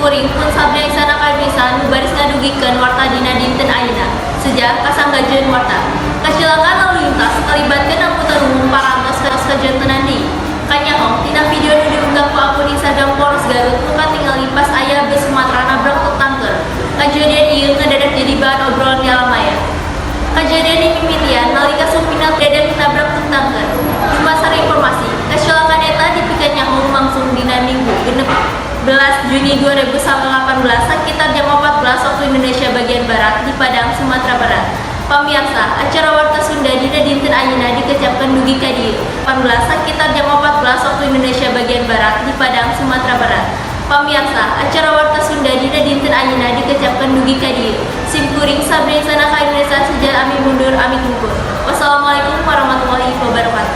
Kuring pun Sabda Isana Kairunisa nu baris ngadugikeun warta dina dinten ayeuna. Seja kasanggajeun warta. Kecelakaan lalu lintas kalibatkeun angkutan umum parantos kajantenan deui. Kanyaho tina video nu diunggah ku akun Instagram Polres Garut nu katingali pas aya bus Sumatera nabrak truk tangker. Kejadian ieu ngadadak jadi bahan obrolan di alam maya. Kejadian dimimitian nalika supirna dadak nabrak truk tangker. Dumasar informasi, kecelakaan eta dipikanyaho lumangsung dina Minggu 16 Juni 2018 sekitar jam 14 waktu Indonesia bagian Barat di Padang, Sumatera Barat. Pamirsa, acara Warta Sunda dina dinten ayeuna dikecapkeun dugi ka dieu. 18 sekitar jam 14 waktu Indonesia bagian Barat di Padang, Sumatera Barat. Pamirsa, acara Warta Sunda dina dinten ayeuna dikecapkeun dugi ka dieu. Sim kuring Sabda Isana Indonesia sejar ami mundur ami kungkur. Wassalamualaikum warahmatullahi wabarakatuh.